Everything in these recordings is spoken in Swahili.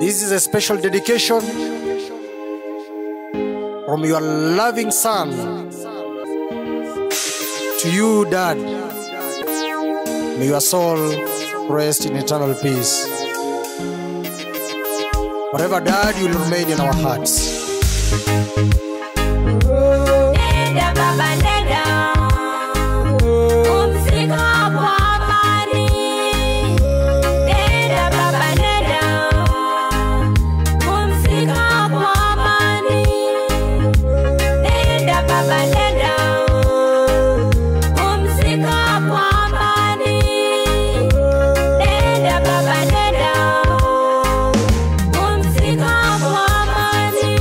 This is a special dedication from your loving son to you, Dad. May your soul rest in eternal peace. Forever, Dad, you will remain in our hearts. Nenda baba nenda, pumzika kwa amani. Nenda baba nenda, pumzika kwa amani. Nenda baba nenda, pumzika kwa amani. Nenda baba nenda, pumzika kwa amani.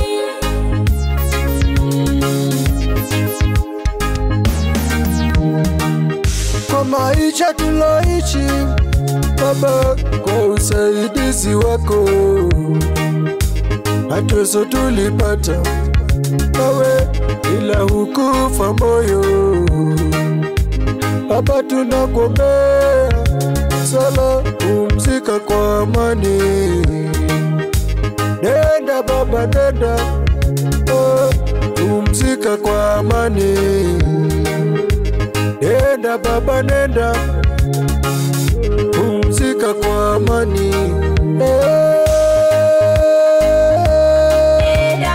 Kwa maisha tuloishi baba, kwa usaidizi wako mateso tulipata nawe, ila hukufa moyo. Baba tunakuombea sala, pumzika kwa amani. Nenda baba nenda, oh, pumzika kwa amani. Nenda baba nenda, pumzika kwa amani. Nenda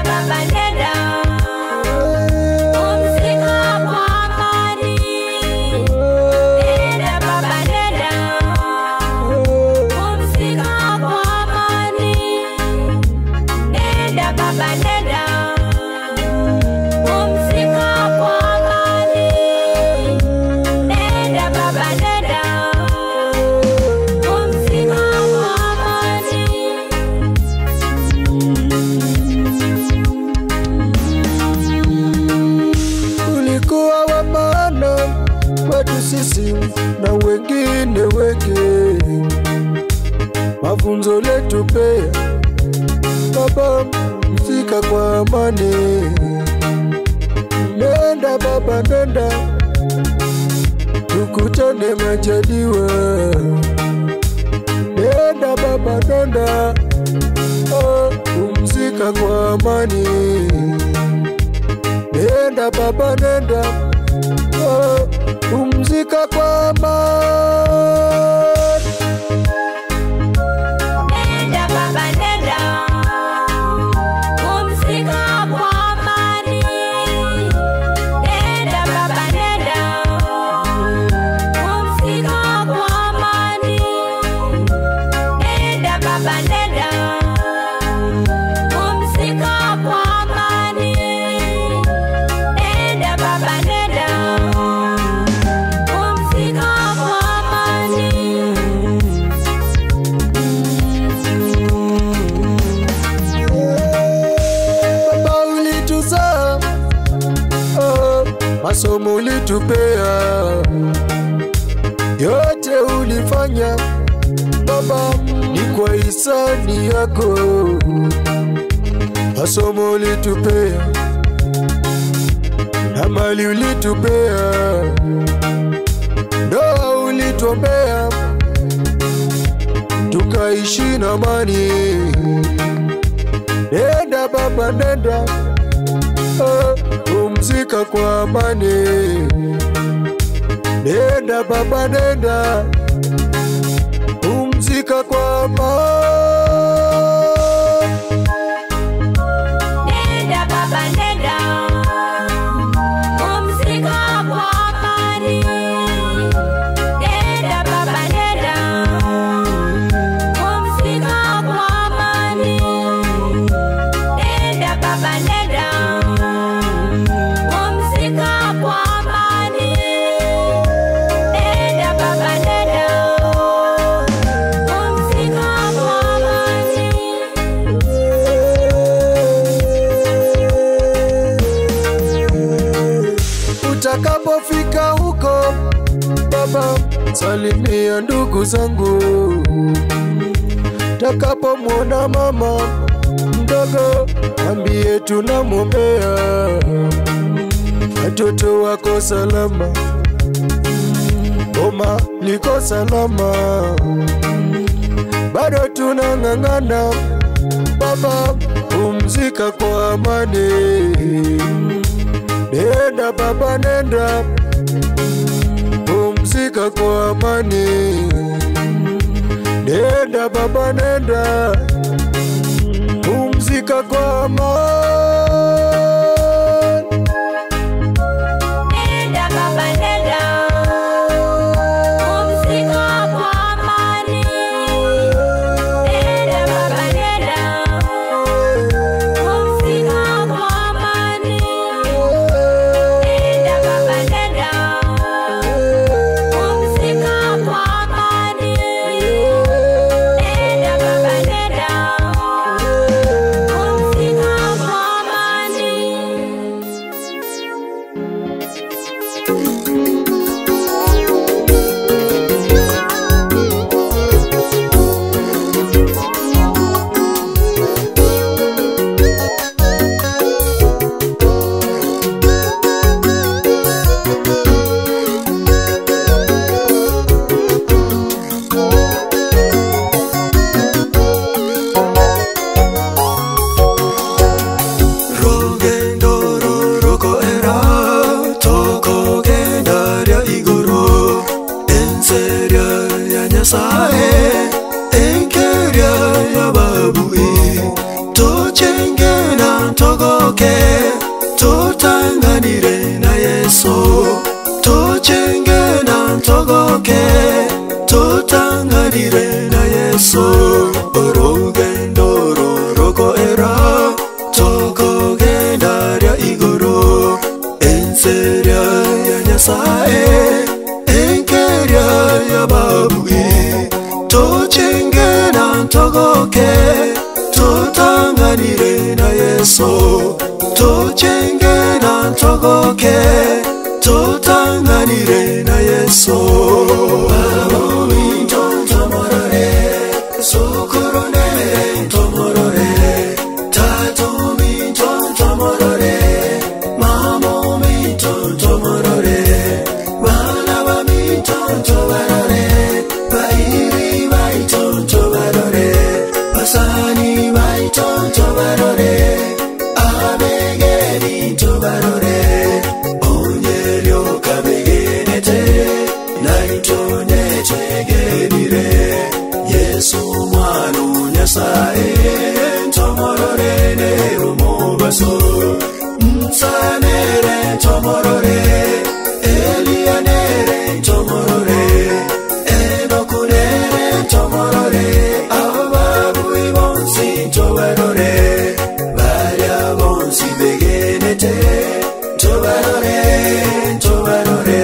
baba nenda, pumzika kwa amani. Nenda baba nenda, pumzika kwa amani. Nenda baba nenda, pumzika kwa amani. Nenda baba nenda, pumzika kwa amani. Ulikuwa wa maana kwetu sisi na wengine wengi, mafunzo letu pea baba, pumzika kwa amani. Nenda baba nenda, tukutane majaliwa. Nenda baba nenda, oh, pumzika kwa amani. Nenda baba nenda, oh, pumzika kwa amani. Nenda baba nenda, pumzika kwa amani. Nenda baba nenda, pumzika kwa amani. Nenda baba nenda, pumzika kwa amani. Nenda baba nenda, pumzika kwa amani. Baba ulituzaa, oh, masomo ulitupea, yote ulifanya baba ni kwa hisani yako. Masomo ulitupea na mali ulitupea, ndoa ulituombea, tukaishi na amani. Nenda baba nenda, oh, pumzika kwa amani. Nenda baba nenda, pumzika kwa amani. Nenda baba nenda, pumzika kwa amani. Nenda baba nenda, pumzika kwa amani. Nenda baba nenda, pumzika kwa amani. Nenda baba nenda, pumzika kwa amani. Utakapofika huko baba, salimia ndugu zangu. Takapomwona mama mdogo, ambie tunamwombea. Watoto wako salama, boma liko salama, bado tunang'ang'ana baba, pumzika kwa amani. Nenda baba nenda, pumzika kwa amani. Nenda baba nenda, pumzika kwa amani. Nenda baba nenda, pumzika kwa amani. Nenda baba nenda, pumzika kwa amani. Nenda baba nenda, pumzika kwa amani. Nenda baba nenda, pumzika kwa amani. Rugendo rurukoera tokogenda rya iguru enseria ya Nyasaye enkeria ya babui tochenge na togoke totanganire na Yesu tochenge na togoke totanganire na Yesu orugendo rurukoera tokogenda rya iguru enseria ya Nyasaye enkeria ya babui tochenge na togoke totanganire na Yesu tochenge na togoke totanganire na Yesu. Babu tomorore sokorone tomorore tato mi tomorore mamo mi tomorore bana ba mi tobarore bairi bai tobarore basani bai tobarore abegeri tobarore onyerio kabegenete naitonye chegenire Yesu mwana Nyasaye tomorore nerumobaso msanere tomorore Elianere tomorore Enokunere tomorore Ababui bonsi tobarore Baria bonsi begenete tobarore tobarore.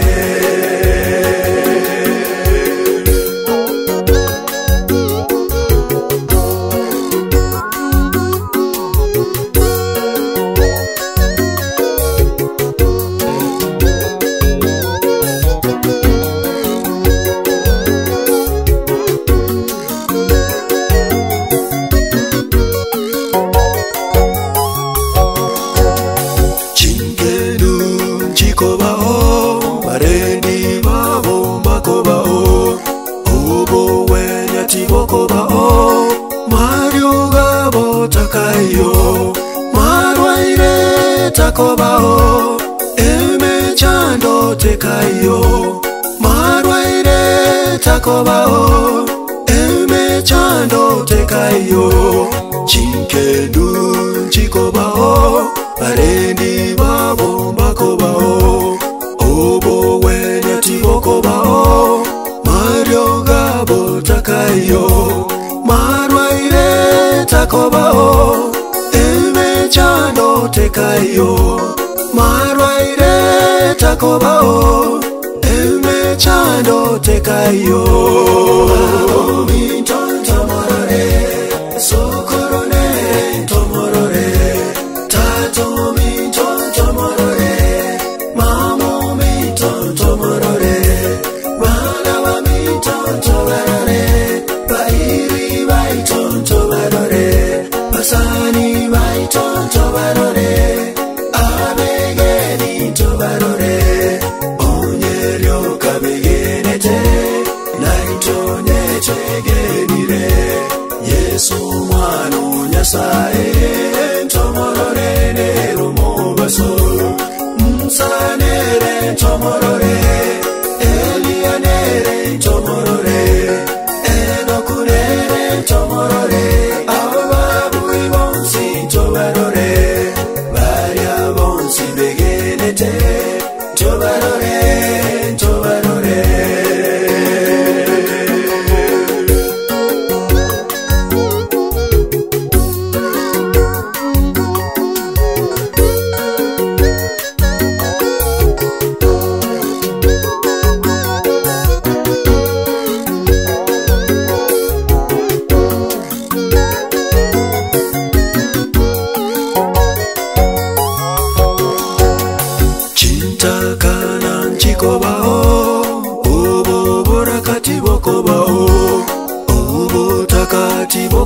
Chinkenu chikobao barendi babo makobao obo wenya tibokobao mario gabo takayo marwaire takobao emechando tekayo marwaire takobao emechando tekayo chinkenu chikobao barendi babo makobao obo wenya tibokobao mario gabo takayo marwaire takobao emechando tekayo marwaire takobao emechando tekayo. Tomorore sokorone tomorore tato mi tomorore mamo mi tomorore bana ba mi tobarore bairi bai tobarore basani bai tobarore abegeni tobarore onyerio kabegenete naitonye chegenire Yesu mwana. Nyasaye ntomorore nero mobaso Musa nere ntomorore Elia nere ntomorore Enoku nere ntomorore Abo babui bonsi ntobarore Baria bonsi begenete Ntobarore, ntobarore.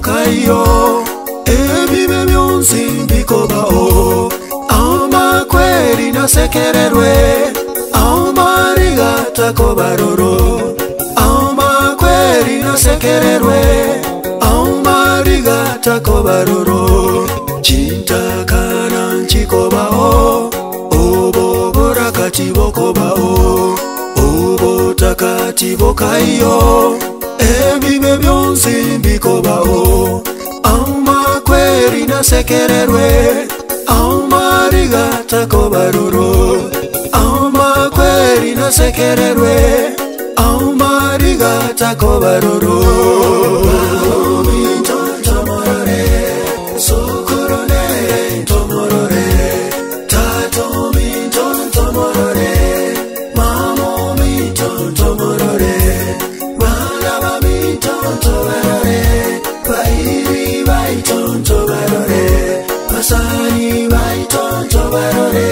Kayo ebibe byonsi bikobao amakweri nasekererwe amariga takobaroro amakweri nasekererwe amariga takobaroro chintakana nchikobao obobora katibokobao obotakatibokayo ebibe byonsi bikobao amakweri nasekererwe amariga takobaroro amakweri nasekererwe amariga takobaroro Tomorore sokorone tomorore tato mi tomorore mamo mi tomorore bana mi tomorore bairi bai tomorore basani bai tomorore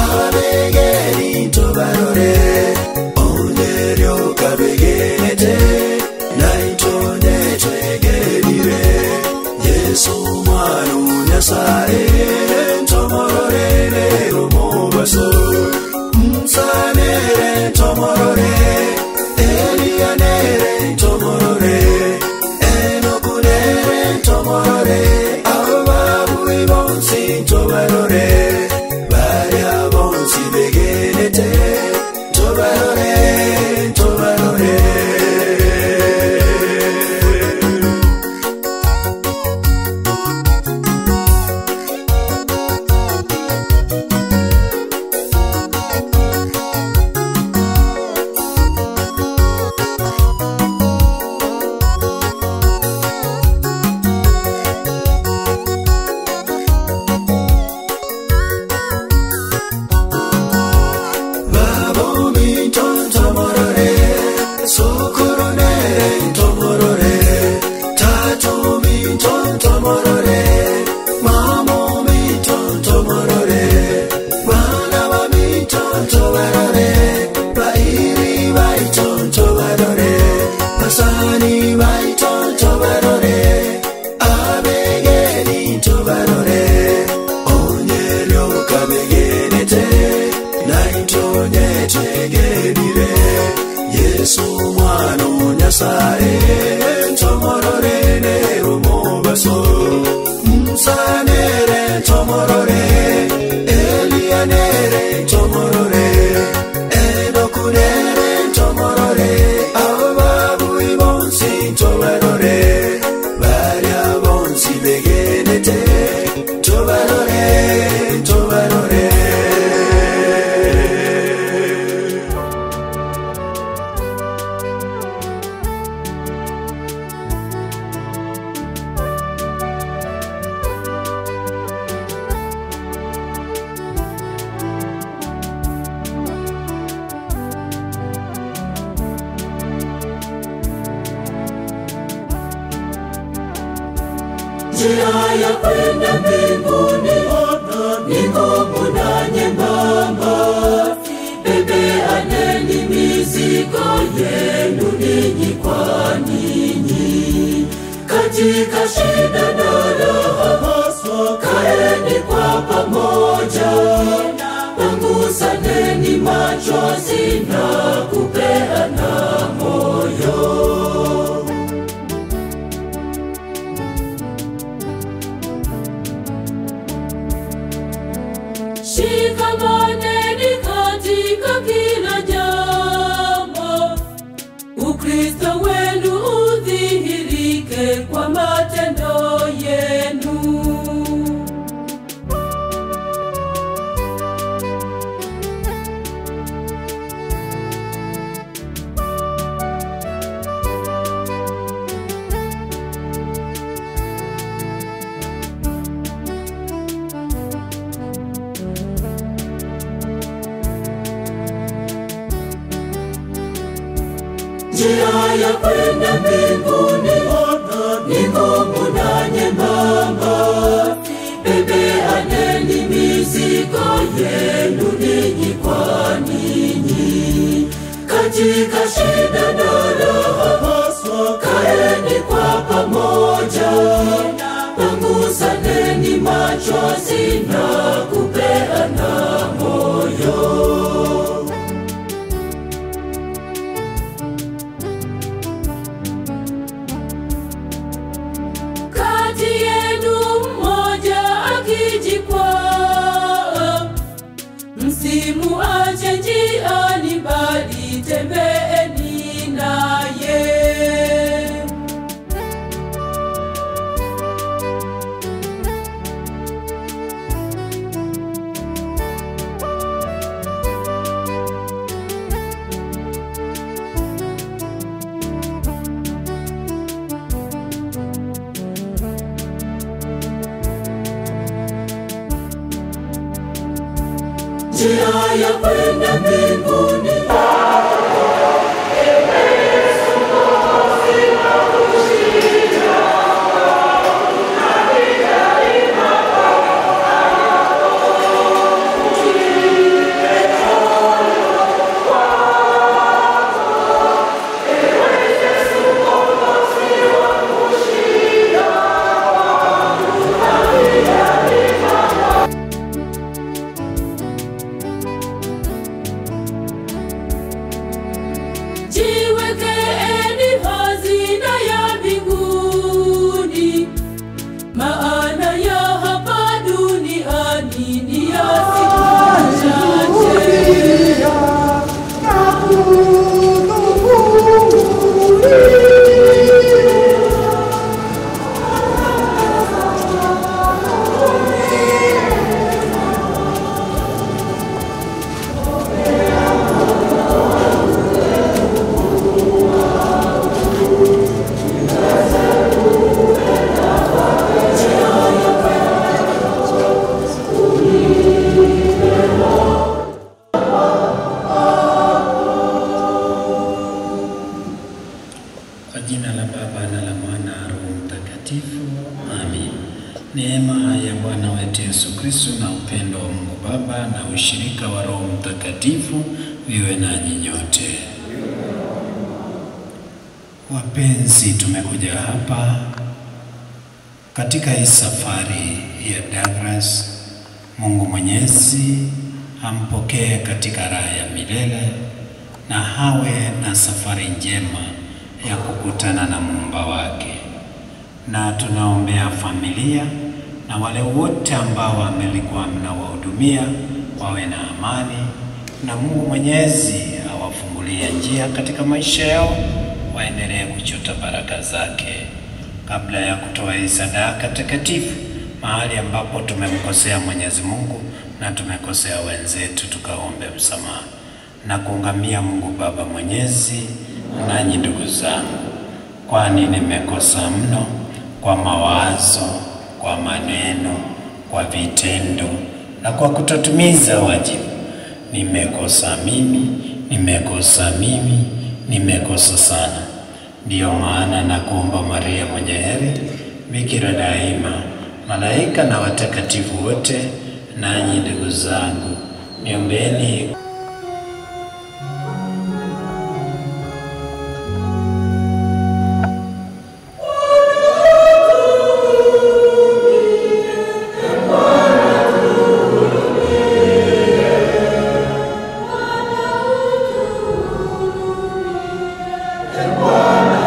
abegeri tomorore oneryo kabegenete naitone twegerire Yesu mwana Nyasaye tomorore nero mobaso Musa nere tomorore Elia nere tomorore Enoku nere tomorore Abo babui bonsi tobarore Baria bonsi begenete Tobarore, tobarore. Yesu mwana Nyasaye tomorore nero mobaso Musa nere tomorore Elia nere tomorore Enoku nere tomorore Abo babui bonsi tobarore Baria bonsi begenete Tobarore, tobarore. Njia ya kwenda mbinguni ni ngumu na nyembamba, bebeaneni mizigo yenu ninyi kwa ninyi. Katika shida na raha, kaeni kwa pamoja, pangusaneni machozi na kupeana moyo. Ukristo wenu udhihirike kwa matendo yenu. Njia ya kwenda mbinguni ni ngumu na nyembamba, bebeaneni mizigo yenu ninyi kwa ninyi. Katika shida na raha, kaeni kwa pamoja, panguzaneni machozi na kupeana moyo. Kati yenu mmoja akijikwaa, msimuache njiani, bali tembeeni naye. Njia ya kwenda mbinguni. Jiwekeeni hazina ya mbinguni, maana ya hapa duniani ni ya siku chache. Kwa jina la Baba na la Mwana na Roho Mtakatifu, amin. Neema ya Bwana wetu Yesu Kristo na upendo wa Mungu Baba na ushirika wa Roho Mtakatifu viwe nanyi nyote. Wapenzi, tumekuja hapa katika hii safari ya Douglas. Mungu Mwenyezi ampokee katika raha ya milele na hawe na safari njema ya kukutana na Muumba wake. Na tunaombea familia na wale wote ambao wamelikuwa mnawahudumia wawe na amani, na Mungu Mwenyezi awafungulie njia katika maisha yao, waendelee kuchota baraka zake. Kabla ya kutoa hii sadaka takatifu, mahali ambapo tumemkosea Mwenyezi Mungu na tumekosea wenzetu, tukaombe msamaha na kuungamia Mungu Baba Mwenyezi. Nanyi ndugu zangu, kwani nimekosa mno kwa mawazo, kwa maneno, kwa vitendo na kwa kutotimiza wajibu. Nimekosa mimi, nimekosa mimi, nimekosa sana. Ndiyo maana nakuomba Maria mwenye heri, Bikira daima, malaika na watakatifu wote, nanyi ndugu zangu, niombeeni. Bwana.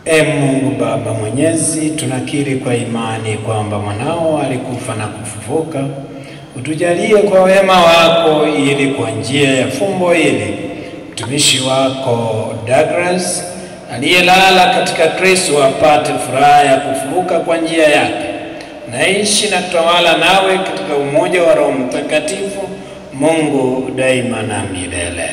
E Mungu Baba Mwenyezi, tunakiri kwa imani kwamba mwanao alikufa na kufufuka. Utujalie kwa wema wako, ili kwa njia ya fumbo hili mtumishi wako Douglas aliyelala katika Kristo apate furaha ya kufufuka kwa njia yake, naishi na kutawala nawe katika umoja wa Roho Mtakatifu, Mungu daima na milele.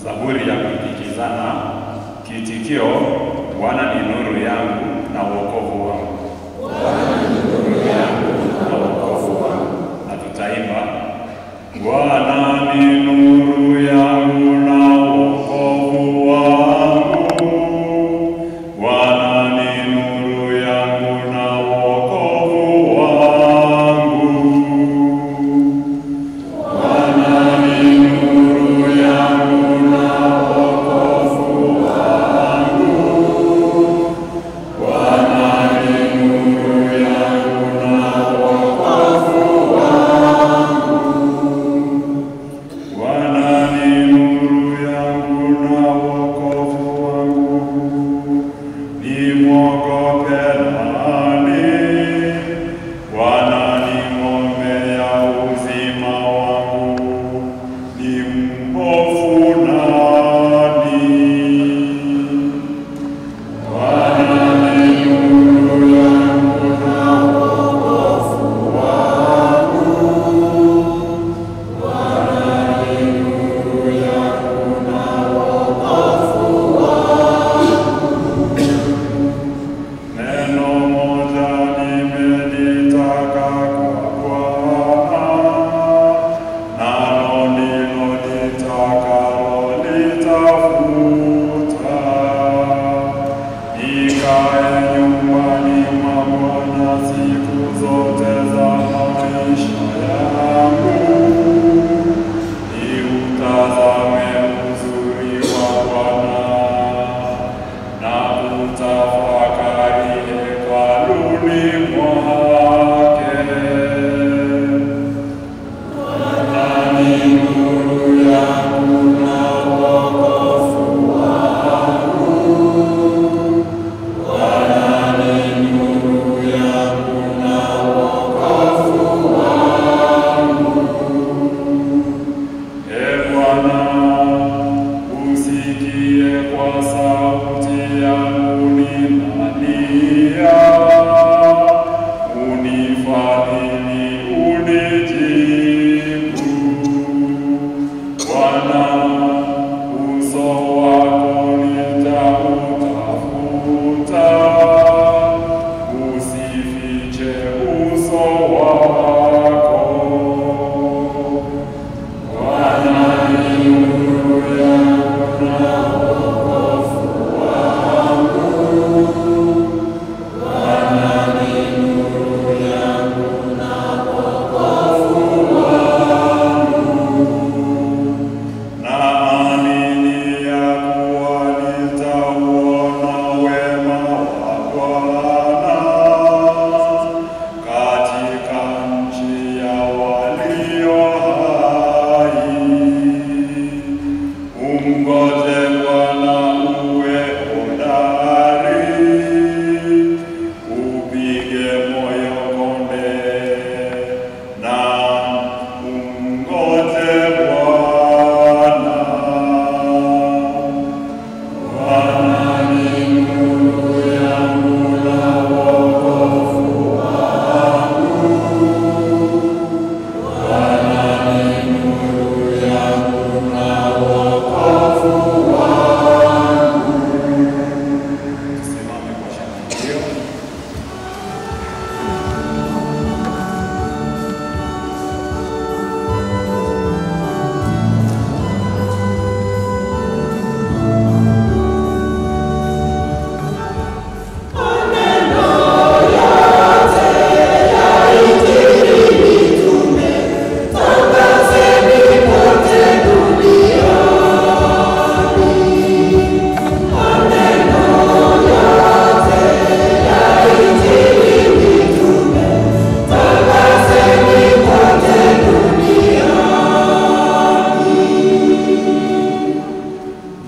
Zaburi ya kuitikizana. Kiitikio: Bwana ni nuru yangu na wokovu wangu. Bwana ni nuru yangu na wokovu wangu. Na tutaimba: Bwana ni nuru yangu na wokovu wangu. Bwana ni nuru yangu na wokovu wangu. Bwana ni nuru yangu na wokovu wangu. Bwana ni nuru yangu na wokovu wangu. Bwana ni nuru yangu na wokovu wangu. Nimwogope nani? Bwana ni ngome ya uzima wangu. Nimhofu nani? Bwana ni nuru yangu na wokovu wangu. Bwana ni nuru yangu na wokovu wangu. Neno moja nimelitaka kwa Bwana, nalo ndilo nitakalolitafuta, nikae nyumbani mwa Bwana siku zote za maisha yangu, niutazame uzuri wa Bwana na kutafakari hekaluni mwake. Bwana ni nuru yangu na wokovu kwa sauti yangu ninalia, unifadhili unijibu. Bwana, uso wako nitautafuta, usifiche uso wako. Bwana ni nuru yangu na wokovu wangu. Bwana ni nuru yangu na wokovu wangu. Naamini ya kuwa nitauona wema wa Bwana katika nchi ya walio hai. Umngoje Bwana uwe hodari, upige moyo konde na umngoje Bwana. Bwana ni nuru yangu na wokovu wangu. Bwana ni nuru yangu na wokovu wangu. Tusimame kwa shangilio.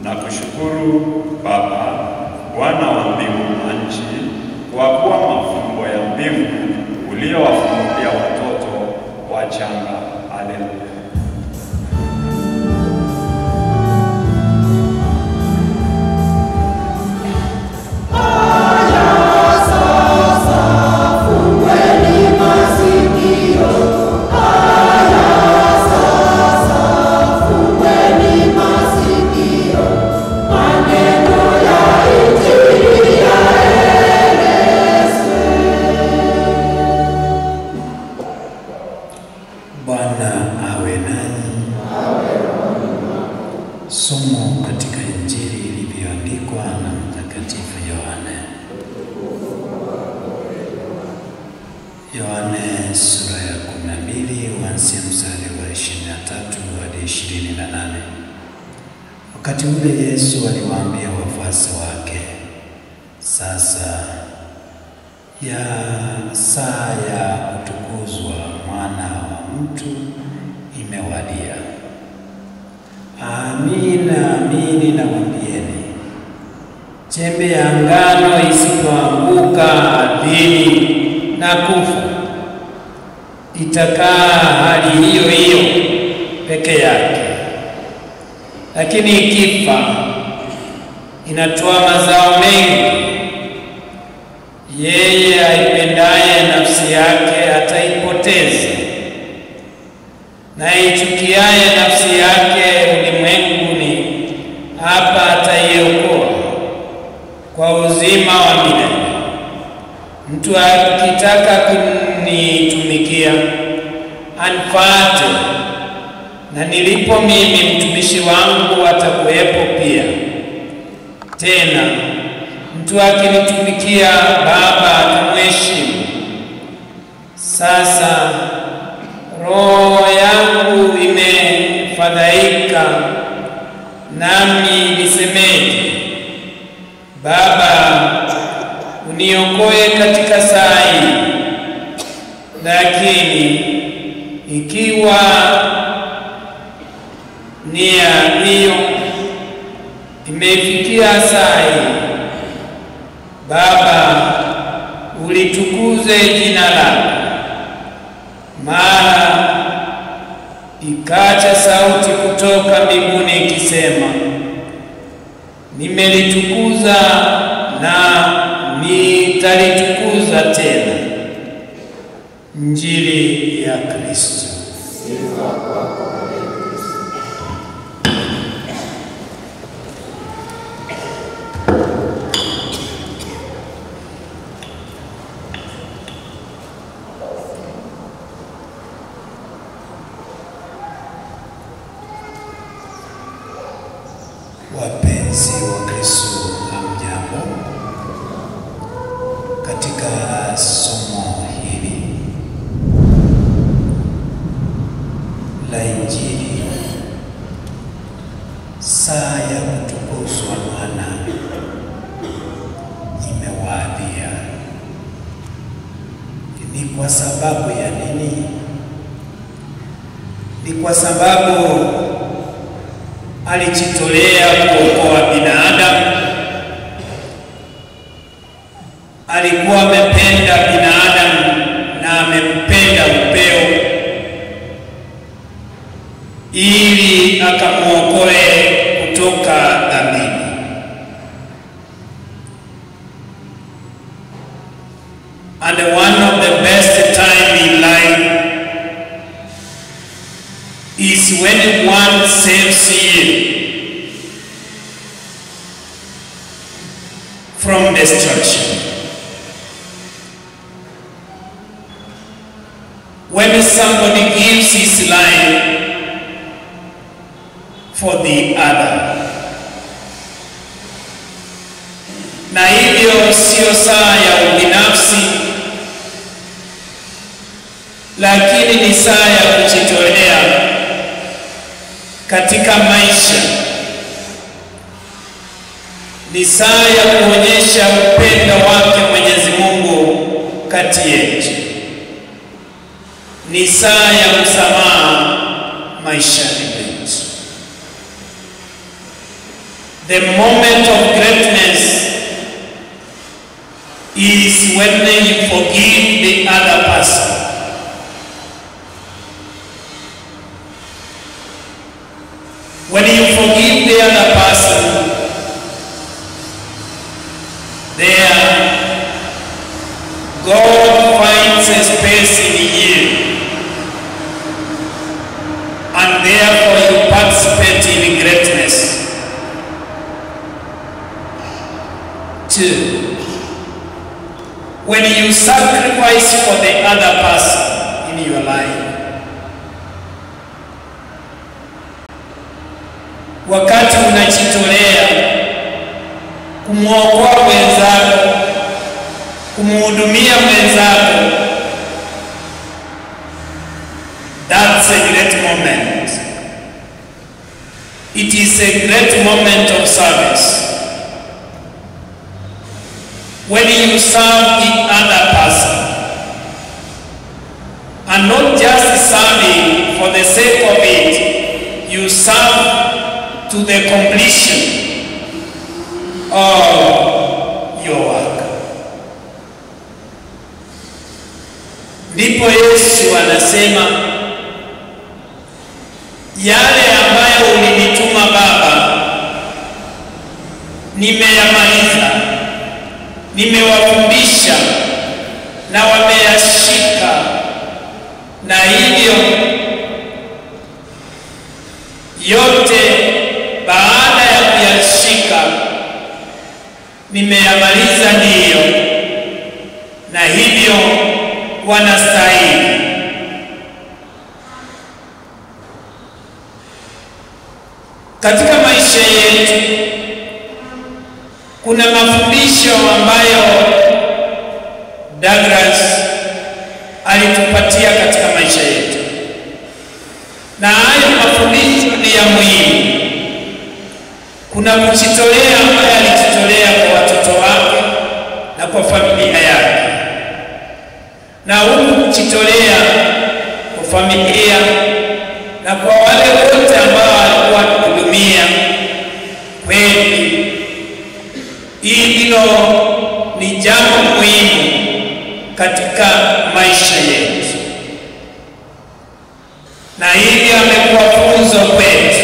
Na kushukuru Baba, Bwana wa mbingu na nchi, kwa kuwa mafumbo ya mbingu uliyowafunulia watoto wachanga. Haleluya. Bwana awe nanyi. Somo katika Injili ilivyoandikwa na Mtakatifu Yohane. Yohane sura ya 12 kuanzia mstari wa 23 hadi 28. Wakati ule Yesu aliwaambia wafuasi wake, sasa ya saa ya kutukuzwa Mwana wa mtu imewadia. Amina, amini nawaambieni, chembe ya ngano isipoanguka ardhini na kufa, itakaa hali hiyo hiyo peke yake, lakini ikifa inatoa mazao mengi. Yeye aipendaye nafsi yake ataipoteza, na aichukiaye nafsi yake ulimwenguni hapa ataiokoa kwa uzima wa milele. Mtu akitaka kunitumikia anifuate, na nilipo mimi mtumishi wangu atakuwepo pia. Tena mtu akinitumikia, Baba atamheshimu. Sasa roho yangu imefadhaika, nami nisemeje? Baba, uniokoe katika saa hii. Lakini ikiwa nia hiyo imeifikia saa hii, Baba, ulitukuze jina lako. Mara ikacha sauti kutoka mbinguni ikisema, Nimelitukuza na nitalitukuza tena. Injili ya Kristo. Sifa kwako ee Kristo. Wapenzi wa Kristo, hamjambo. Katika somo hili la Injili, saa ya kutukuzwa Mwana imewadia. Ni kwa sababu ya nini? Ni kwa sababu alijitolea kuokoa binadamu. Alikuwa amependa binadamu na amempenda upeo, ili akamuokoe kutoka dhambini. And one of the best time in life is when one saves you from destruction. When somebody gives his life for the other. Na hivyo sio saa ya ubinafsi, lakini ni saa ya kujitolea katika maisha. Ni saa ya kuonyesha upendo wake Mwenyezi Mungu kati yetu. Ni saa ya msamaha maishani mwetu. The moment of greatness is when you forgive the other person. When you forgive the other person, there God finds a space in you, and therefore you participate in greatness. 2. When you sacrifice for the other person in your life, wakati unajitolea kumwokoa mwenzako, kumhudumia mwenzako, that's a great moment. It is a great moment of service. When you serve the other person, and not just serving for the sake of it, you serve to the completion of your work. Ndipo Yesu anasema, yale ambayo ulinituma Baba, nimeyamaliza, nimewafundisha na wameyashika, na hivyo yote baada ya kuyashika nimeyamaliza, ndiyo, na hivyo wanastahili. Katika maisha yetu kuna mafundisho ambayo Douglas alitupatia katika maisha yetu, na hayo mafundisho ni ya muhimu. Kuna kujitolea ambaye alijitolea kwa watoto wake na kwa familia yake, na huku kujitolea kwa familia na kwa wale wote ambao alikuwa akihudumia, kweli hilo ni jambo muhimu katika maisha yetu, na hili amekuwa funzo kwetu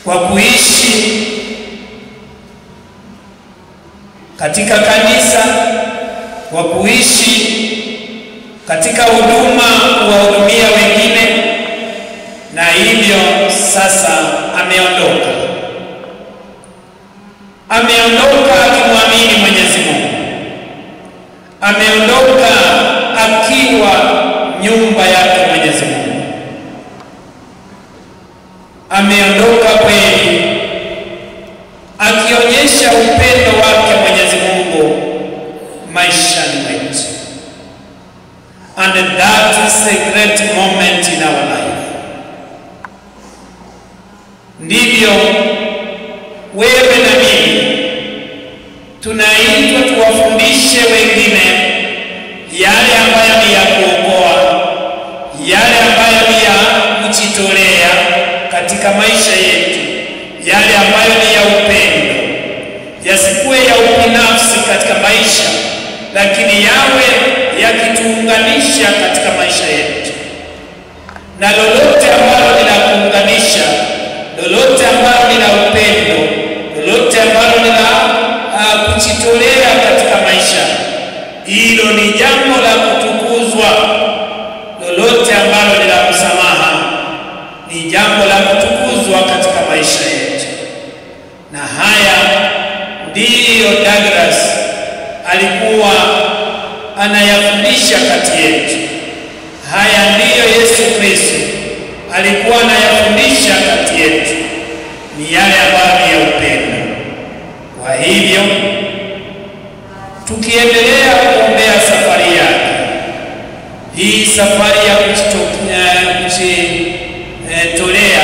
kwa kuishi kuishi katika kanisa, kwa kuishi katika huduma, kuwahudumia wengine, na hivyo sasa ameondoka. Ameondoka akimwamini Mwenyezi Mungu. Ameondoka akiwa nyumba yake Mwenyezi Mungu. Ameondoka kweli akionyesha upendo wake Mwenyezi Mungu maishani mwetu. And that is a great moment in our life. Ndivyo wewe na mimi tunaitwa tuwafundishe wengine yale ambayo ni ya kuokoa, yale ambayo ni ya kujitolea katika maisha yetu, yale ambayo ni ya upendo, yasikuwe ya ubinafsi katika maisha, lakini yawe yakituunganisha katika maisha yetu. Na lolote ambalo ni la kuunganisha, lolote ambalo ni la upendo, lolote ambalo ni la kujitolea katika maisha, hilo ni jambo la kutukuzwa. Lolote ambalo ni la msamaha ni jambo la kutukuzwa katika maisha yetu. Na haya ndiyo Douglas alikuwa anayafundisha kati yetu. Haya ndiyo Yesu Kristo alikuwa anayafundisha kati yetu, ni yale ambayo ni ya upendo. Kwa hivyo tukiendelea kuombea safari yake, hii safari ya kujitolea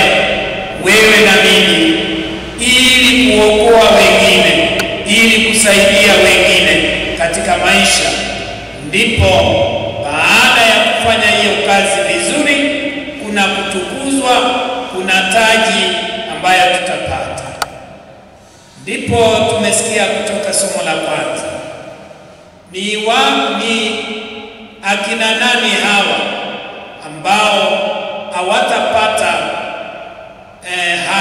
wewe na mimi, ili kuokoa wengine, ili kusaidia wengine katika maisha, ndipo baada ya kufanya hiyo kazi vizuri, kuna kutukuzwa, kuna taji ambayo tutapata. Ndipo tumesikia kutoka somo la kwanza, ni akina nani hawa ambao hawatapata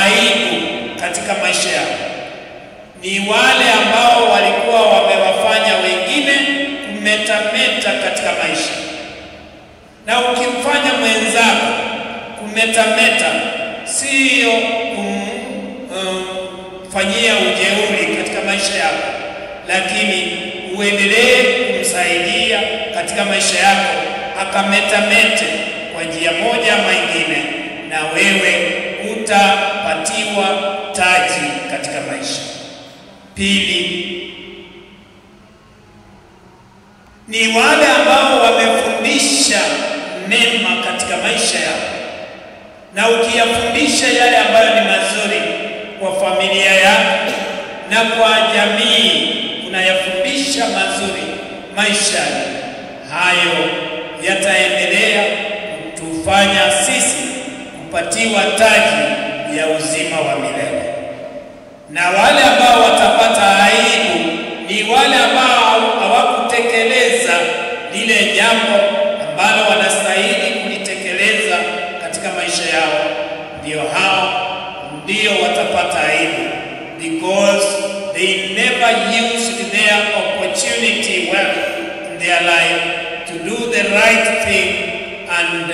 aibu katika maisha yao? Ni wale ambao walikuwa wamewafanya wengine kumetameta katika maisha. Na ukimfanya mwenzako kumetameta, sio kumfanyia ujeuri katika maisha yako, lakini uendelee kumsaidia katika maisha yako akametamete kwa njia moja ama nyingine, na wewe utapatiwa taji katika maisha. Pili, ni wale ambao wamefundisha mema katika maisha yao, na ukiyafundisha yale ambayo ni mazuri kwa familia yako na kwa jamii, unayafundisha mazuri maishani, hayo yataendelea kutufanya sisi kupatiwa taji ya uzima wa milele. Na wale ambao watapata aibu ni wale ambao hawakutekeleza lile jambo ambalo wanastahili kulitekeleza katika maisha yao, ndio hao ndio watapata aibu, because they never used their opportunity well in their life to do the right thing and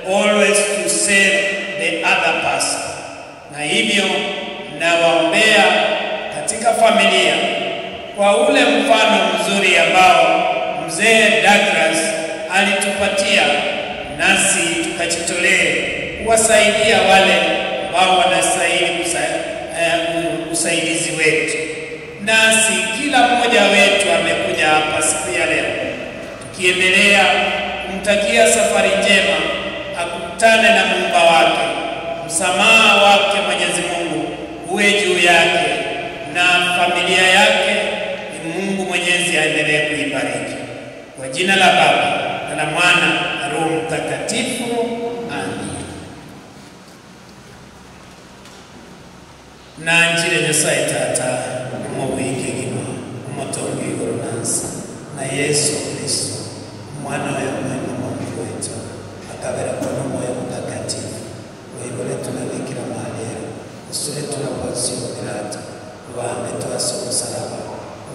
always to save the other person. Na hivyo nawaombea katika familia kwa ule mfano mzuri ambao mzee Douglas alitupatia, nasi tukajitolee kuwasaidia wale ambao wanastahili usaidizi wetu. Nasi kila mmoja wetu amekuja hapa siku ya leo, tukiendelea kumtakia safari njema, akutane na Muumba wake, msamaha wake Mwenyezi Mungu uwe juu yake na familia yake. Ni Mungu Mwenyezi aendelee kuibariki. Kwa jina la Baba na la Mwana na Roho Mtakatifu, amen. Na njire Nyasaye Tata umubike gima umutongi iguru nansi na Yesu Kristo mwana wa Mungu Mungu wetu akabera kwa Moyo Mtakatifu wewe tunabikira Maria Usiletwe Poncio Pilato, ubambe twase umusaraba,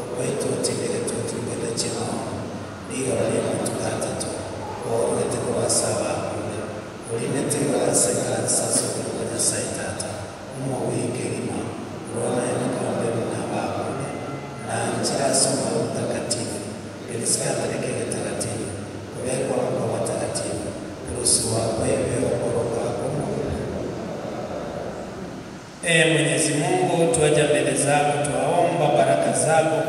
ukwetu utindeke tutindeke chimono, ndiyo limo tukatatu, worwete kubasaba akule, ulinete kulaseka nsaso kulokonya saitata, umo wikilima, urona emikombe mnabakule, na nchirasoma utakatifu, kilisikathalike takatifu, kubekwa mko watakatifu, kuruhusu wakwewe okoroka kuno. Ee Mwenyezi Mungu, tuaja mbele zako, twaomba baraka zako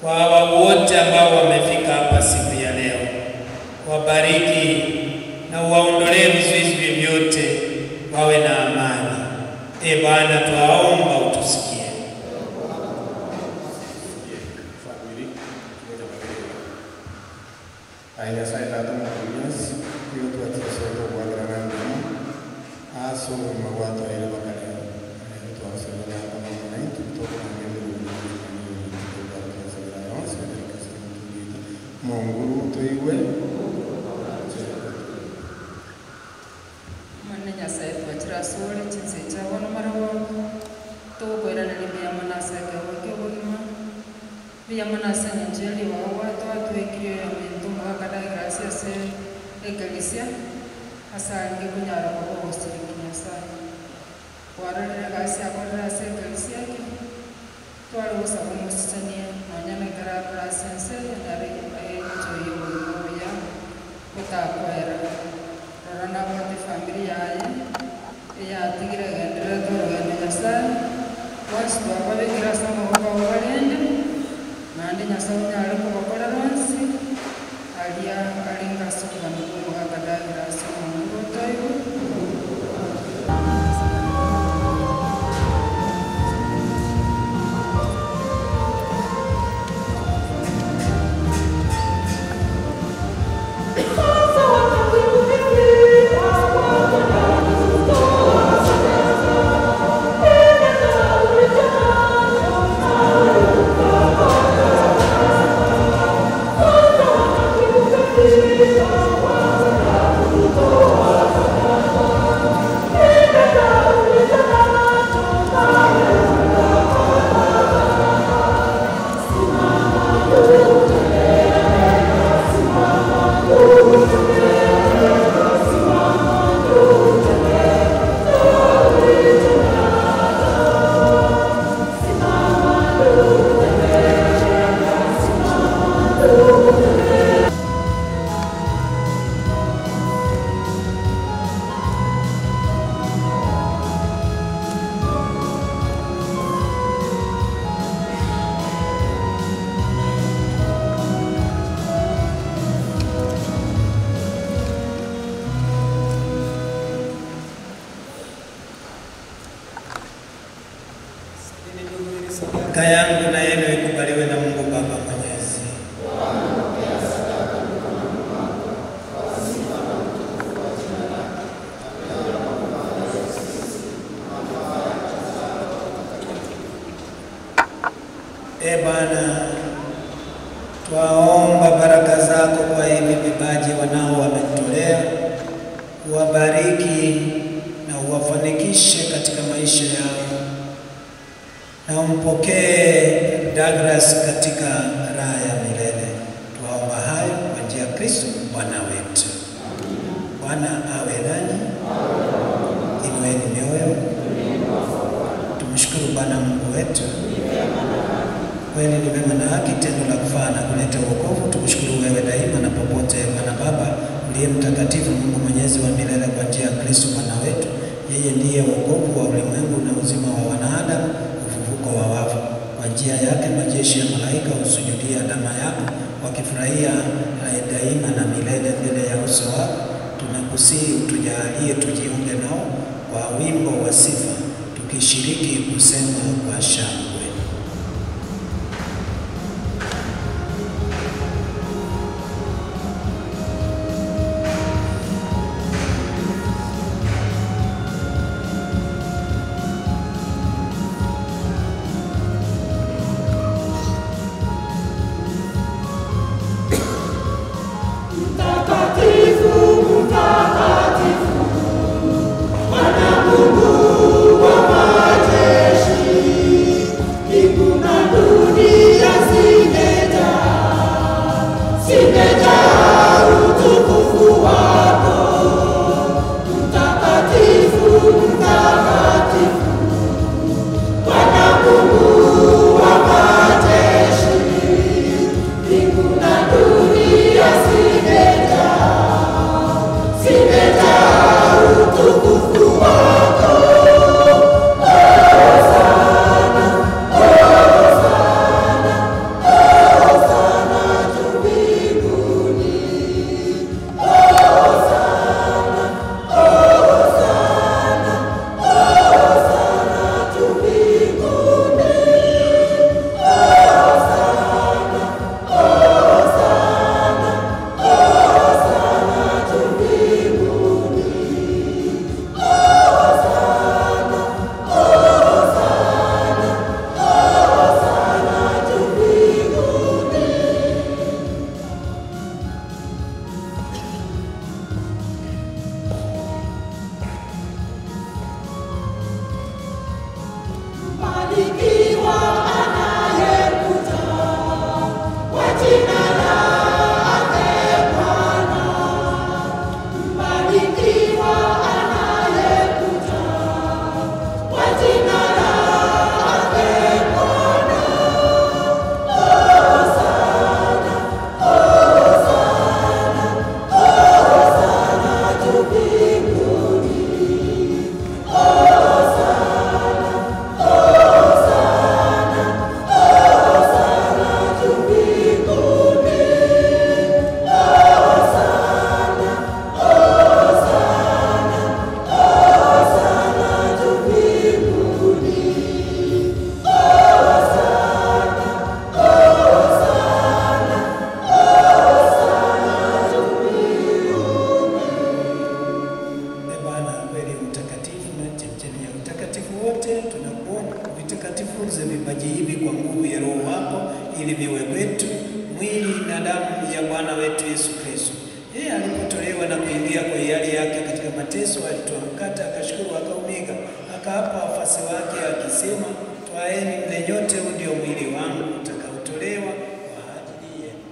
kwa hawa wote ambao wamefika hapa siku ya leo. Wabariki na uwaondolee vizuizi vyovyote, wawe na amani. Ee Bwana, twaomba utusikie. Sadaka yangu na yenu ikubaliwe na Mungu Baba Mwenyezi. Ee Bwana, twaomba baraka zako kwa hivi vipaji wanao wametolea, uwabariki na uwafanikishe katika maisha yao, na umpokee Douglas katika raha ya milele. Tuwaomba hayo kwa njia ya Kristo Bwana wetu. Bwana awe nanyi. Inueni mioyo. Tumshukuru Bwana Mungu wetu. Kweli ni vema na haki, tendo la kufaa na kuleta wokovu. Tukushukuru wewe daima na popote, Bwana Baba uliye mtakatifu, Mungu mwenyezi wa milele, kwa njia ya Kristo Bwana wetu. Yeye ndiye wokovu wa ulimwengu na uzima wa wanadamu, ufufuko wa wafu. Kwa njia yake majeshi ya malaika husujudia alama yako, wakifurahia daima na milele mbele ya uso wako. Tunakusihi utujalie tujiunge nao kwa wimbo wa sifa, tukishiriki kusema kwa shangwe. Mtakatifu, mtakatifu, Bwana Mungu wa vipaji hivi kwa nguvu ya Roho wako, ili viwe kwetu mwili na damu ya Bwana wetu Yesu Kristo. Yeye alipotolewa na kuingia kwa hiari yake katika mateso, alitoa mkate, akashukuru, akaumega, akawapa wafuasi wake akisema, twaeni mle nyote, huu ndio mwili wangu utakaotolewa kwa ajili yenu.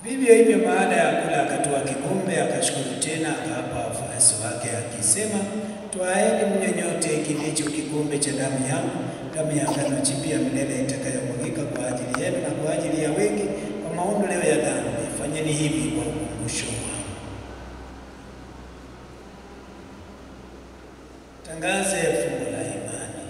Vivyo hivyo baada ya kula akatoa kikombe, akashukuru tena, akawapa wafuasi wake akisema, twaeni mnywe nyote, hiki ndicho kikombe cha damu yangu, damu ya agano jipya milele, itakayomwagika kwa ajili yenu na kwa ajili ya wengi kwa maondoleo ya dhambi. Fanyeni hivi kwa ukumbusho wangu. Tangaze fumbo la imani.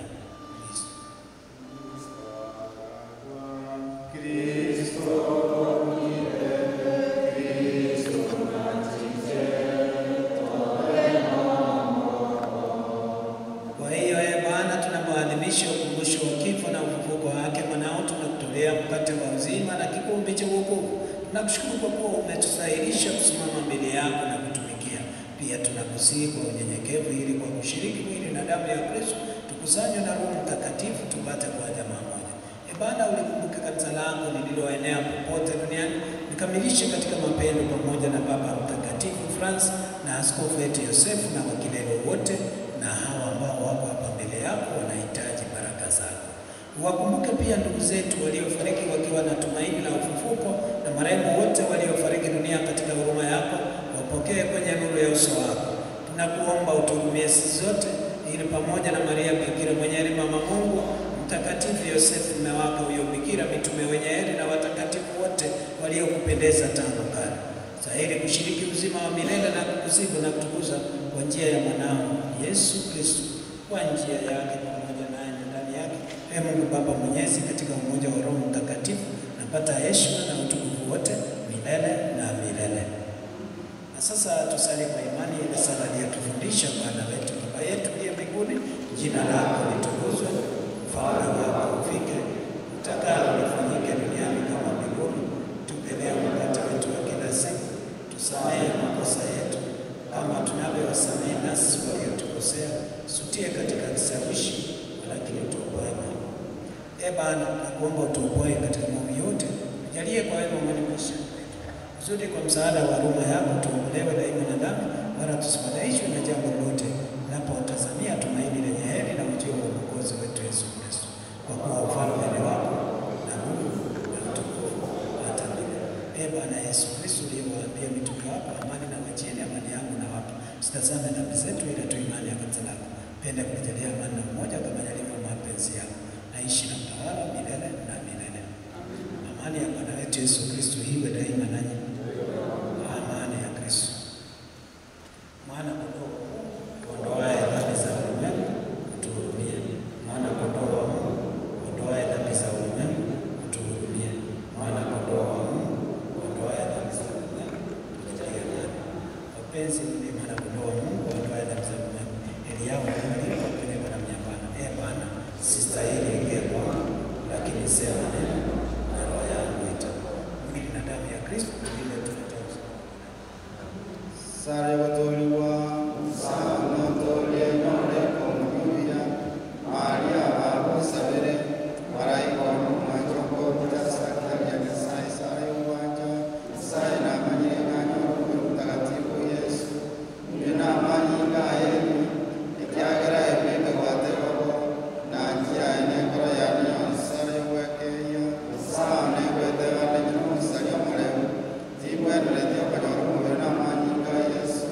Kwa hiyo ee Bwana, tunapoadhimisha ukumbusho wa kifo na ufufuko wake mwanao, tunakutolea mkate wa uzima na kikombe cha wokovu. Tunakushukuru kwa kuwa umetusahilisha kusimama mbele yako na kutumikia. Pia tunakusihi kwa unyenyekevu, ili kwa kushiriki mwili na damu ya Kristo tukusanywe na Roho Mtakatifu tupate kuwa jamaa moja. Ee Bwana, ulikumbuke kanisa lako lililoenea popote duniani, likamilishe katika mapendo pamoja na Baba Mtakatifu Francis na askofu wetu Yosefu na wakilelo wote na hawa ambao wako hapa mbele yako wanahitaji baraka zako. Wakumbuke pia ndugu zetu waliofariki wakiwa na tumaini la ufufuko, na marehemu wote waliofariki dunia katika huruma yako, wapokee kwenye nuru ya uso wako. Tunakuomba utuhurumie sisi zote, ili pamoja na Maria Bikira mwenye heri, mama Mungu, Mtakatifu Yosefu mume wake huyo Bikira, mitume wenye heri na watakatifu wote waliokupendeza tangu kale, stahili kushiriki uzima wa milele na kukusifu na kutukuza kwa njia ya mwanao Yesu Kristo, kwa njia yake pamoja naye na ndani yake. Ee Mungu Baba Mwenyezi, katika umoja wa Roho Mtakatifu, napata heshima na utukufu wote milele na milele. Na sasa tusali kwa imani ile sala aliyotufundisha Bwana wetu. Baba yetu uliye mbinguni, jina lako litukuzwe, ufalme wako ufike, utakalo lifanyike duniani kama mbinguni. Tupe leo mkate wetu wa kila siku, tusamehe makosa yetu kama tunavyowasamehe nasi waliotukosea, usitie katika kishawishi, lakini utuokoe maovu. Ee Bwana, tunakuomba utuokoe katika maovu yote, tujalie kwa wema amani maisha yetu, kusudi kwa msaada wa huruma yako tuokolewe daima na dhambi, wala tusifadhaishwe na jambo lolote, tunapotazamia tumaini lenye heri na ujio wa Mwokozi wetu Yesu Kristo. Kwa kuwa ufalme ni wako na nguvu na utukufu hata milele. Ee Bwana Yesu Kristo, uliyewaambia mitume wako, amani na wachieni, amani yangu nawapa, usitazame dhambi zetu, ila tu imani ya kanisa lako. Penda kulijalia amani na umoja kama yalivyo mapenzi yako, naishi na mtawala milele na milele. Amani ya Bwana wetu Yesu Kristo iwe daima nanyi. Amani ya Kristo. Mwana kondoo wa Mungu uondoaye dhambi za ulimwengu, utuhurumie. Mwana kondoo wa Mungu uondoaye dhambi za ulimwengu, utuhurumie. Mwana kondoo wa Mungu uondoaye dhambi za ulimwengu, utujalie amani. Wapenzi, ni mwana kondoo wa Mungu uondoaye dhambi za ulimwengu. Heri yao walioalikwa kupelekwa na mnyambana. Ee Bwana, sistahili ingie kwangu, lakini sema neno na roho yangu itakuwa. Mwili na damu ya Kristo ile tuletea uzima. Sare watoliwa sana tolie nyole komuya Maria abosabere maraika wa mtasakalia Nyasaye sare uwanja sai na manyinga nyoro mtakatifu Yesu ndina manyinga yenu ikiagera ebebe gwategogo na njia enekoro ya sare wekeyo sana gweteba ndinyino musalia mureu tibweneretie okonyora omobere na manyinga Yesu.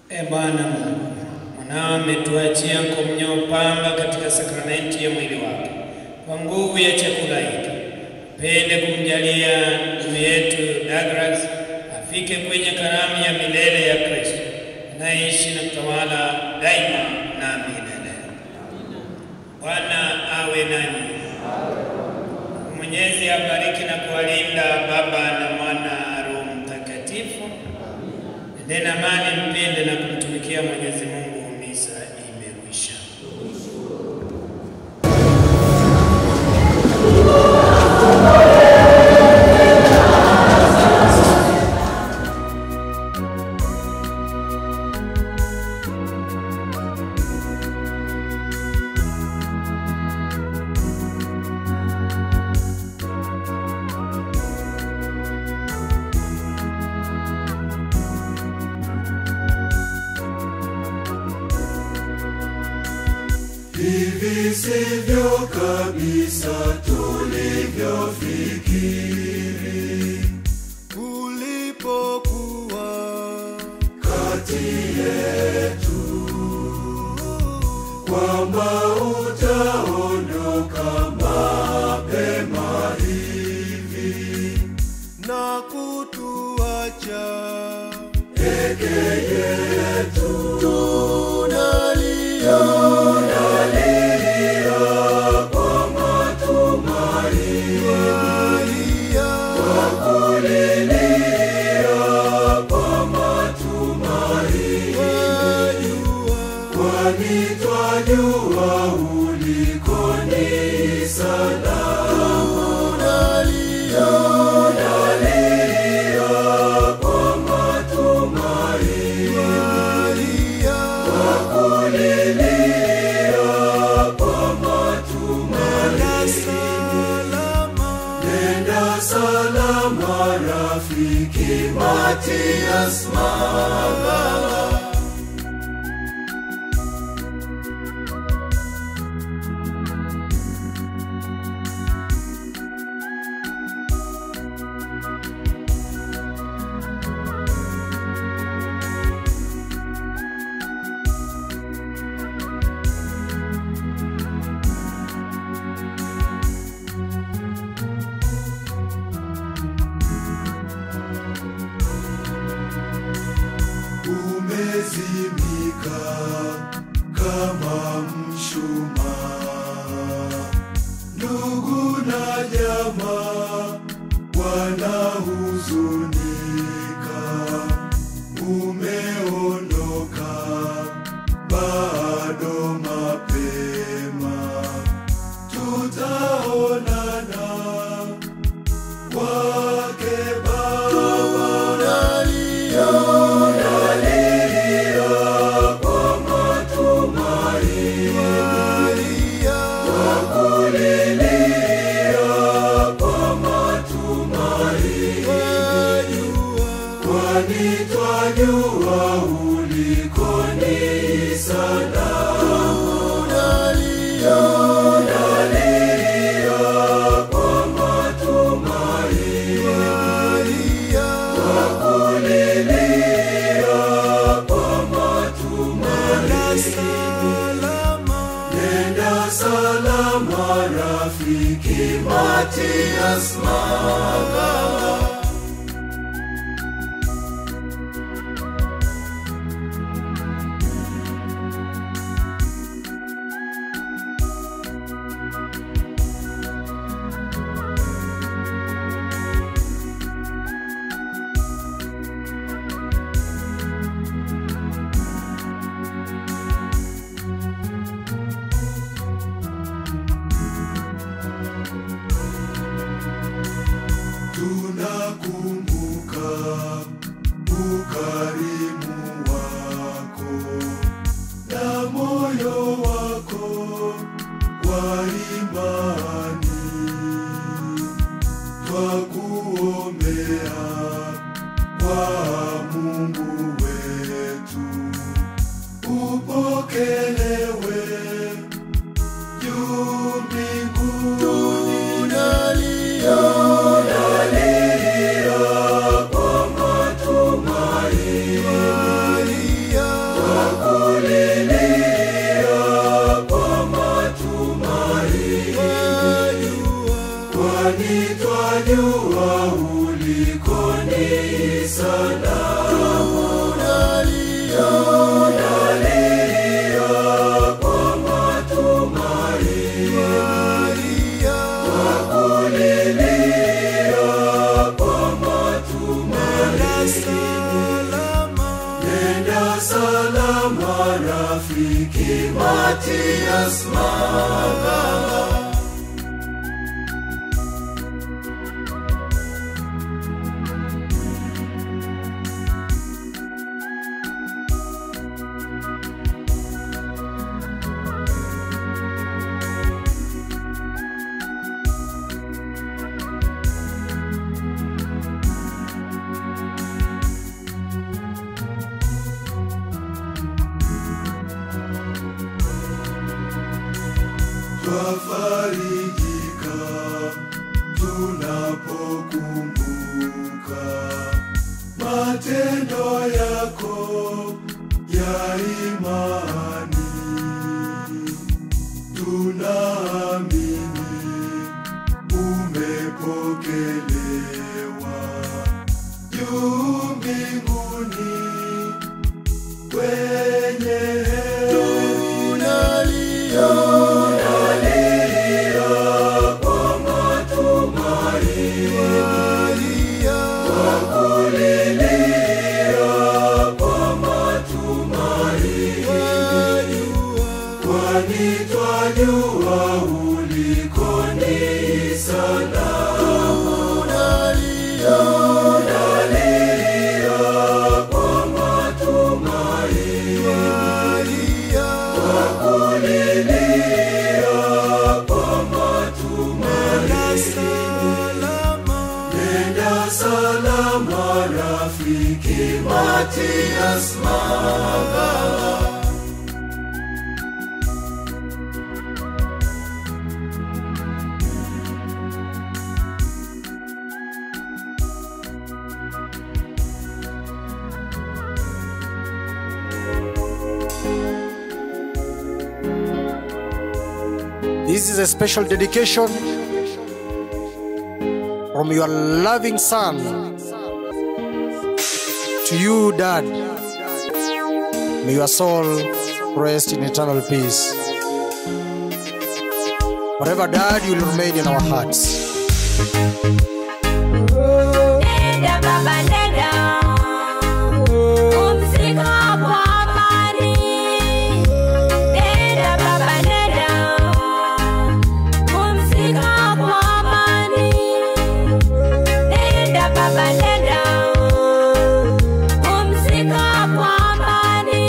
E Bwana Mungu, mwanao ametuachia komunyo pamba katika sakramenti ya mwili wake. Kwa nguvu ya chakula hiki, pende kumjalia ndugu yetu Douglas afike kwenye karamu ya milele ya Kristo, anayeishi na kutawala daima na milele. Bwana awe nanyi. Mwenyezi abariki na kuwalinda Baba na Mwana Roho Mtakatifu. Nendeni amani, mpende na kumtumikia Mwenyezi Mungu. Misa imekwisha. Hivi sivyo kabisa tulivyofikiri ulipokuwa kati yetu, kwamba utaondoka mapema hivi na kutuacha peke yetu. Tunalia, tunalia kwa matumaini, kwa kulilia kwa matumaini, kwani twajua uliko ni salama. Tunalia, tunalia kwa matumaini, kwa kulilia kwa matumaini. Nenda salama rafiki Matias Magala. Umezimika kama mshumaa, ndugu na jamaa wanahuzunika. Umeondoka bado mapema, tutaonana kwake Baba. Tunalia, tunalia kwa matumaini, kwa kulilia kwa matumaini, kwani twajua uliko ni salama. Tunalia, tunalia kwa matumaini, kwa kulilia kwa matumaini. Nenda salama rafiki Matias Magala. Tunakumbuka ukarimu wako na moyo wako wa imani, twakuombea kwa Mungu wetu, upokelewe juu mbinguni. Tunalia, tunalia kwa matumaini, ni salama. Tunalia kwa matumaini, twakulilia kwa matumaini. Nenda salama rafiki Mathias Maganga. Twafarijika tunapokumbuka matendo yako ya imani. Tunaamini umepokelewa juu mbinguni kwenye tunalia kwani twajua uliko ni salama. Tunalia kwa matumaini, twakulilia kwa matumaini. Nenda salama rafiki Mathias Maganga. This is a special dedication from your loving son to you, Dad. May your soul rest in eternal peace. Forever, Dad, you will remain in our hearts. Nenda baba nenda, pumzika kwa amani. Nenda baba nenda, pumzika kwa amani. Nenda baba nenda, pumzika kwa amani.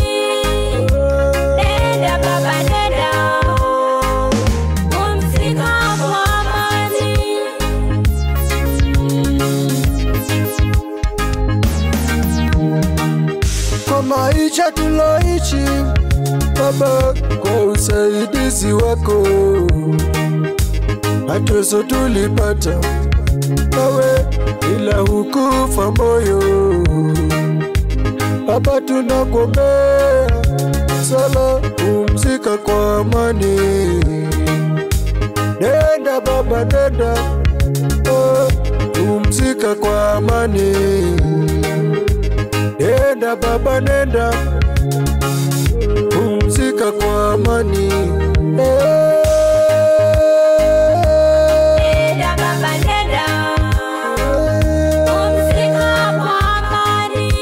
Nenda baba nenda, pumzika kwa amani. Kwa maisha tuloishi Baba, kwa usaidizi wako mateso tulipata nawe, ila hukufa moyo. Baba, tunakuombea sala, pumzika kwa amani. Nenda baba nenda, oh, pumzika kwa amani. Nenda baba nenda, pumzika kwa amani. Nenda baba nenda, pumzika kwa amani.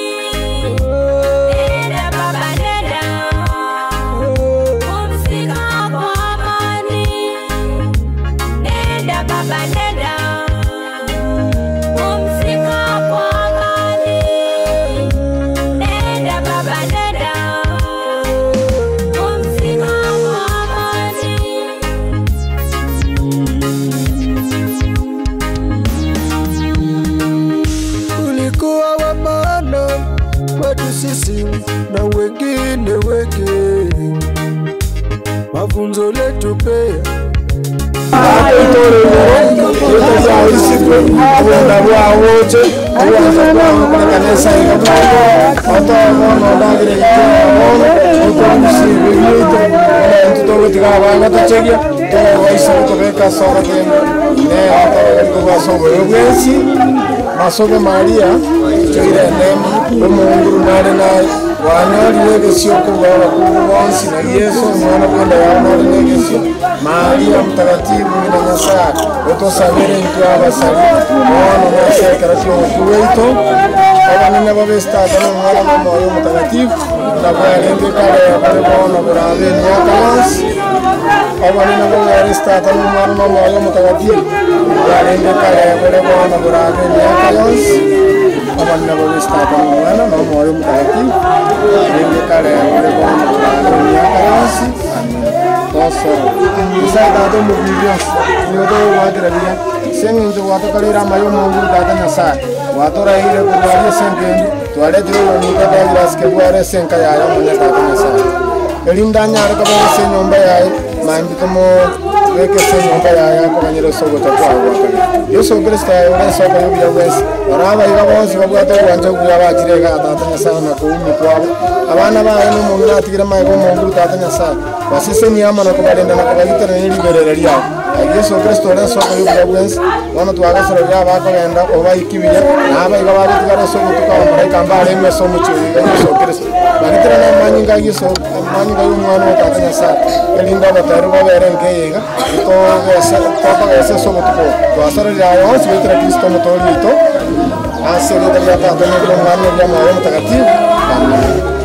Nenda baba nenda, pumzika kwa amani. Nenda baba nenda, pumzika kwa amani. Nenda baba nenda, pumzika kwa amani. Ulikuwa wa maana kwetu sisi na wengine wengi, mafunzo letu pia. Masoge Maria toire neema Mungu nare naye wanyorire kuba bonsi na Yesu mwana kwenda yaonire Maria mtakatifu na Nyasaye utosabire ntwa abasali mwana nasekera kuweito abanene babesta na mwana mmoyo mtakatifu na barende kale bare bona burabe nyakawasi abanene babesta na mwana mmoyo mtakatifu barende kale bare bona burabe nyakawasi abanene babesta na mwana mmoyo mtakatifu barende kale bare bona burabe nyakawasi. Toso Nyasaye mu niyo wagira bia senginjo watokalira mayo Mungu tata Nyasaye watoraire kurwaria sengendu twaretire omuka Douglas kebware senka yayo munye tata Nyasaye elinda nyaro kabere senyomba yaye mambi tomo weke senyomba yaye akoganyira sogo takwa Yesu Kristo ayo soko yobya wese baraba iga bonsi babwata obwanja okuya bakirega tata Nyasaye na kuumi kwabo abana baye n'omuntu atigira maego Mungu tata Nyasaye basise niyama na kubalinda na kubagitera n'eliberera lyabo Yesu Kristo ole soko yobya wese bono twagasoro bya bakogenda oba ikibiya naba iga babitigara soko tukamuraika mbale emeso omuchiri Yesu Kristo bagitera n'amanyinga Yesu amanyinga y'omwana wa tata Nyasaye elinda abatari babere nkeyega tokogesa soko tuko twasorera yonsi betera Kristo mutorito asere ya tata n'omwana ya Mwoyo Mtakatifu. Amen.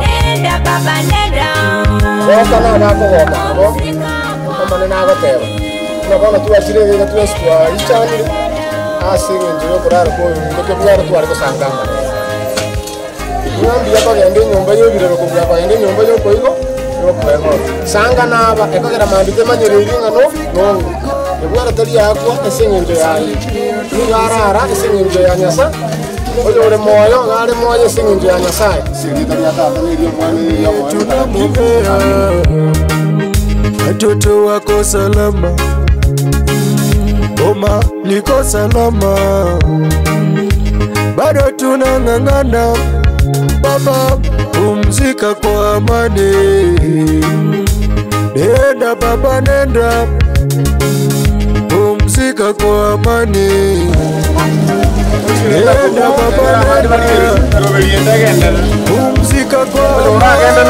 Nenda baba nenda. Boka na bako boka. Kama nina agoteba. Na bona tuwachire tuwesitwa ichani ase nje kurara ko ndeke bwaro twari kusanganga. Nyambi yakagenda enyumba y'ebirero kubwa kwagenda enyumba y'okoigo yokwego. Sanga naba ekogera mandite manyire ingano nongo. Ebwaro tali yakwa ase nje yayi. Nigarara ase nje ya Nyasaye. Oyo ore moyo gare moyo ase nje ya Nyasaye. Watoto wako salama, boma liko salama, bado tunang'ang'ana. Baba pumzika kwa amani. Nenda baba nenda, pumzika kwa amani. Nenda baba nenda, pumzika kwa amani.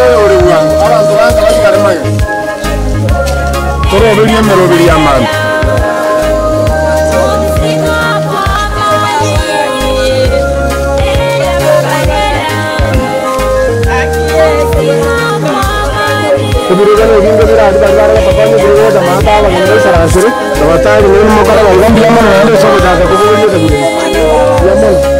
Thank you.